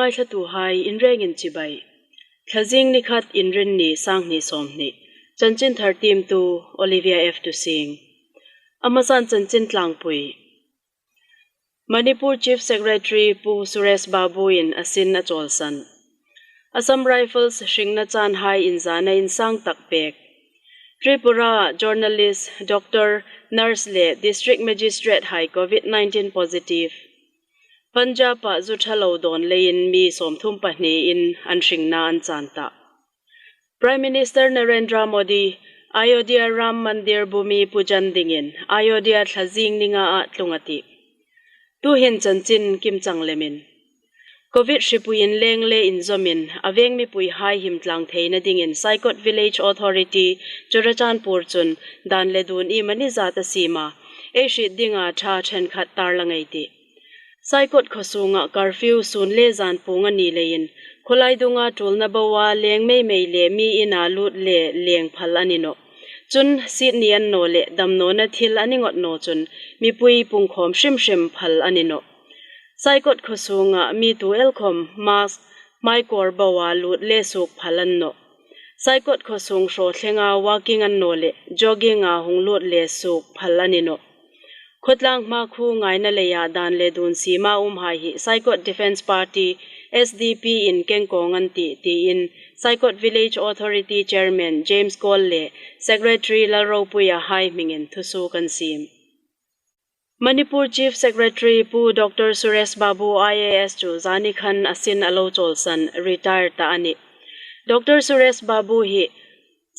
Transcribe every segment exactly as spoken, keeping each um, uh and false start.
Ngaithlatuhai in rengin chibai. Thlazing ni khat, Inrinni, sanghni sawmhni. Chanchinthar tiemtu Olivia F Tusing. A hmasan chanchin tlangpui. Manipur Chief Secretary Pu Suresh Babu-in a sin a chawlsan. Assam Rifles hringna chanhai inzana insang tak pek. Tripura journalist, doctor, nurse le district magistrate hai COVID nineteen positive. Punjab-a zu ṭha lo dawn leiin mi sawmthum pahni in an hringna an chan ta. Prime Minister Narendra Modi, Ayodhya Ram Mandir Bhumi Pujan dingin, Ayodhya thlazing ni nga-a tlung a tih. Tuhin chanchin kimchang lemin. COVID hripuiin leng le inzawmin, a veng mipuihai him tlang theina dingin Saikot Village Authority, Churachandpur chun dan le dun iemani zat a siem a, ei hriet dinga ṭha ṭhenkhat tarlang ei tih. Saikot khaw sunga curfew sun le zan puong a ni leiin, khawlai dunga tulna boa leng meimei le mi ina lut le leng phal a ni nawh. Chun siet ni an naw le damnawna thil an inngawt naw chun mipui pungkhawm hrim hrim phal a ni nawh. Saikot khaw sunga mi tu el khawm mask, hmaikawr boa lut le suok phal a ni nawh. Saikot khaw sung hraw thlenga walking an naw le jogging-a hung lut le suok phal a ni nawh. Khawtlang hmakhu ngaina leia dan le dun siema umhai hi Saikot Defence Party, S D P in kengkawng an tih, tiin Saikot Village Authority Chairman James Kawl le Secretary Lalropuia hai hmingin thusuok an siem. Manipur Chief Secretary Pu Doctor Suresh Babu I A S chu zani khan a sin a lo chawlsan, retire ta a nih. Doctor Suresh Babu hi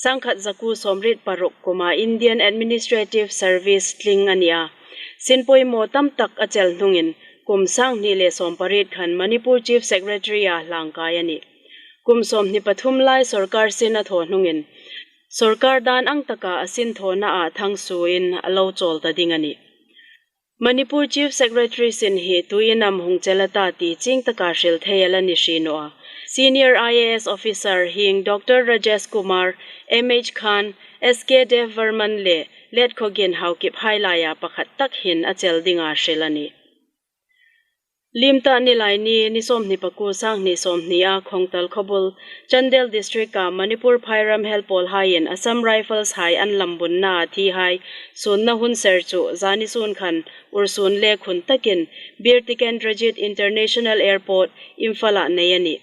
sangkhat zakuo sawmriet paruk kuma Indian Administrative Service tling a ni a. Sin poimaw tam tak a chel hnungin kum sanghni le sawmpariet khan Manipur Chief Secretary-a hlangkai a nih. Kum sawmhni pathum lai sorkar sin a thaw hnungin sorkar dan ang taka a sin thawna a thang suoin a lo chawl ta ding a nih. Manipur Chief Secretary sin hi tuin am hung chel a ta ti chieng taka hril thei a la ni hri naw a. Senior I A S officer hieng Doctor Rajesh Kumar, M H Khan, S K Dev Varman le Letkhogin Haokip hai laia pakhat tak hin a chel dinga hril a nih. Limta Nilaini, ni sawmhni pakuo, sanghni sawmhni-a Khongtal khawbul, Chandel District-a Manipur phairam helpawlhaiin Assam Rifles hai an lambunna a thihai sunna hun ser chu zani sun khan ursun le khun takin Bir Tikendrajit International Airport, Imphal-a nei a nih.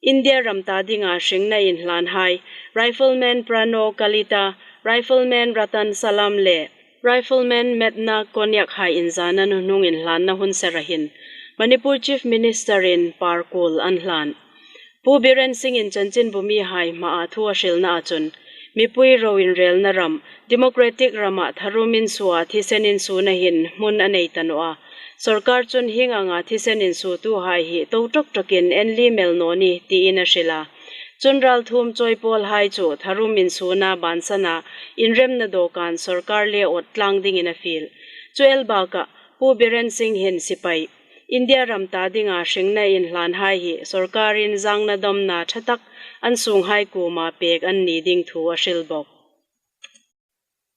India ram ta dinga hringna inhlanhai, Rifleman Prano Kalita, Rifleman Ratan Salam le Rifleman Medna Konyak hai inzana hnuhnung inhlanna hun sera hin Manipur Chief Minister-in par kuol an hlan. Pu Biren Singh-in chanchinbu mihai hmaa thu a hrilnaa chun, mipui ro inrelna ram, democratic rama tharum insuoa thisen insuona hin hmun a nei ta naw a. Sorkar chun hieng anga thisen insuotuhai hi to ṭawk ṭawkin en liem el naw ni tiin a hril a. Chun ralthuom chawipawlhai chu tharum insuona bansana inremna dawkan sorkar le awt tlang dingin a fiel. Chu el bakah Pu Biren Singh hin sipai, India ram ta dinga hringna inhlanhai hi sorkarin zangna damna ṭha tak an sunghai kuoma pek an ni ding thu a hril bawk.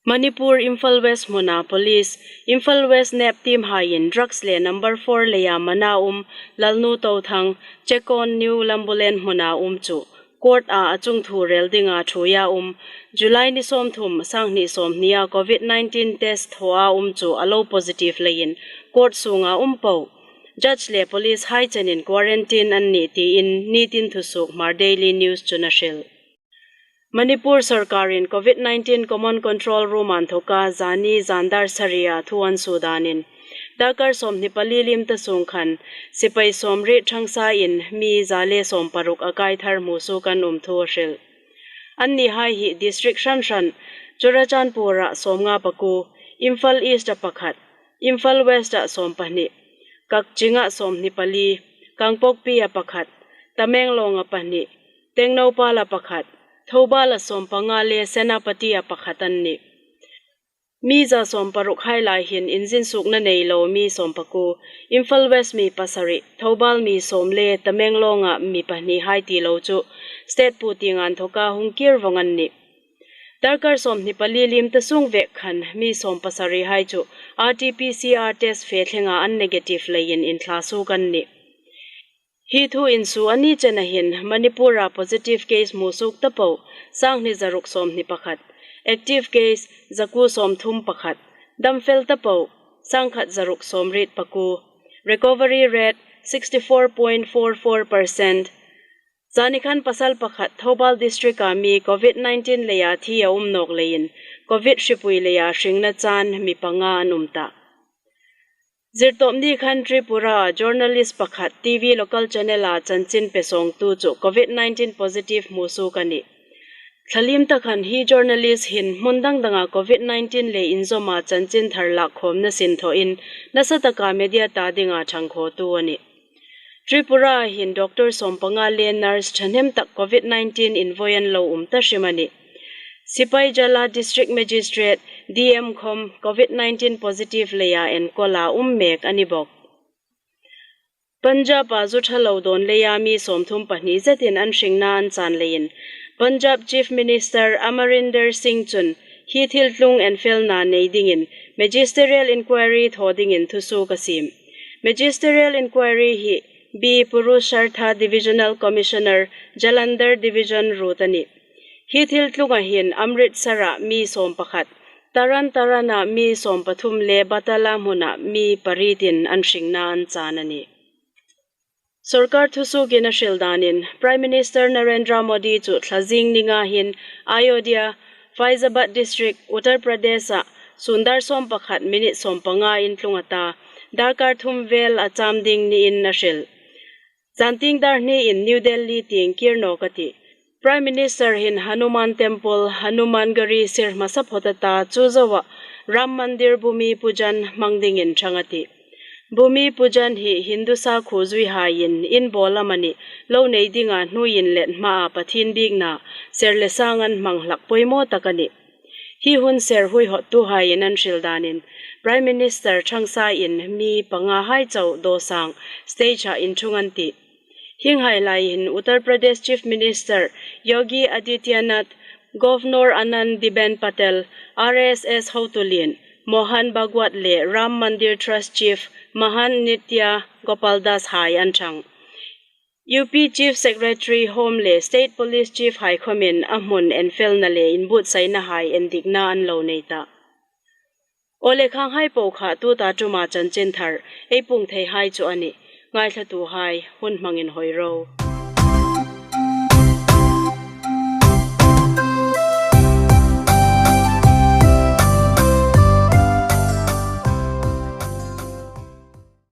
Manipur Imphal West hmuna police, Imphal West nep team haiin drugs le number four leia mana um Lalnu Tothang, Chekon New Lambulen hmuna um chu court-a a chungthu rel dinga thuoia um, July ni sawmthum, sanghni sawmhnia COVID nineteen test thawa um chu a lo positive leiin court sunga um po. Judge le police hai chenin quarantine an nih tiin nitin thusuok Hmar Daily News chun a hril. Manipur sorkarin COVID nineteen Common Control Room inthawka zani zan dar saria thu an suo danin, darkar sawmhni pali lim ta sung khan sipai sawmriet thangsain mi za le sawmparuk a kai thar hmusuok an um thu a hril. Annihai hi district hran hran, Churachandpur-a sawmnga pakuo, Imphal East-a pakhat, Imphal West-a sawmpahni, Kakching-a sawmhni pali, Kangpokpi-a pakhat, Tamenglong-a pahni, Tengnoupal-a pakhat, Thoubal-a sawmpanga le Senapati-a pakhat an nih. Mi za sawmparuk hai lai hin inzinsuokna nei lo mi sawmpakuo, Imphal West mi pasari, Thoubal mi sawm le Tamenglong-a mi pahni hai ti lo chu state pu tienga inthawka hung kir vawng an nih. Darkar sawmhni pali lim ta sung vek khan mi sawmpasari hai chu R T P C R test fe thlenga an negative leiin inthlasuok an nih. Hi thu insuo a ni chena hin Manipur-a positive case hmusuok ta po, sanghni zaruk sawmhni pakhat, active case zakuo sawmthum pakhat, damfel ta po, sangkhat zaruk sawmriet pakuo, recovery rate sixty four point four four percent. Zanikhan pasal pakhat Thoubal District-a mi Covid nineteen leia thi a um nawk leiin, Covid hripui leia hringna chan mi panga an um ta. Zirtawpni khan Tripura journalist pakhat T V local channel-a chanchin pe sawngtu chu Covid nineteen positive hmusuok a nih. Thlalim ta khan hi journalist hin hmun dang danga Covid nineteen le inzawma chanchin thar lak khawmna sin thawin nasa taka media ta dinga ṭhangkhawtu a nih. Tripura hin doctor sawmpanga le nurse ṭhahnem tak Covid nineteen invawi an lo um ta hrim a nih. Sipaijala District Magistrate, D M khawm Covid nineteen positive leia enkawla um mek a ni bawk. Punjab-a zu ṭha lo dawn leia mi sawmthum pahni zetin an hringna an chan leiin, Punjab Chief Minister Amarinder Singh chun hi thil tlung enfelna nei dingin magisterial inquiry thaw dingin thusuok a siem. Magisterial inquiry hi B Purushartha Divisional Commissioner Jalandhar Division ruot a nih. Hi thil tlunga hin Amritsar-a mi sawmpakhat, Taran Taran-a mi sawmpathum le Batala hmuna mi parietin an hringna an chan a nih. Sawrkar thusuokin a hril danin, Prime Minister Narendra Modi chu thlazing ninga hin Ayodhya, Faizabad District, Uttar Pradesh-a sun dar sawmpakhat minute sawmpanga intlung a ta, darkar thum vel a cham ding niin a hril. Zantieng dar hniin New Delhi tieng kir nawk a tih. Prime Minister hin Hanuman Temple, Hanuman Gari sir hmasa phawt a ta, chu zoa Ram Mandir Bhumi Pujan hmang dingin ṭhang a tih. Bhumi Pujan hi Hindu sakhuo zuihaiin inbawl amanih lo nei dinga hnuoi inlet hmaa Pathien biekna ser le sang an hmang hlak poimaw tak a nih. Hi hun ser huihawttuhaiin an hril danin, Prime Minister ṭhangsain mi pangahai chau dawsang stage-a inṭhung an tih. Hienghai laiin Uttar Pradesh Chief Minister Yogi Adityanath, Governor Anandiben Patel, R S S hotu lien Mohan Bhagwat le Ram Mandir Trust Chief Mahant Nitya Gopal Das hai an ṭhang. U P Chief Secretary, Home le State Police Chief hai khawmin a hmun enfelna le inbuotsaina hai endikna an lo nei ta. Aw le, khanghai po kha tuta ṭuma chanchin thar ei puong theihai chu a nih. Ngaithlatuhai, hun hmangin hawi ro.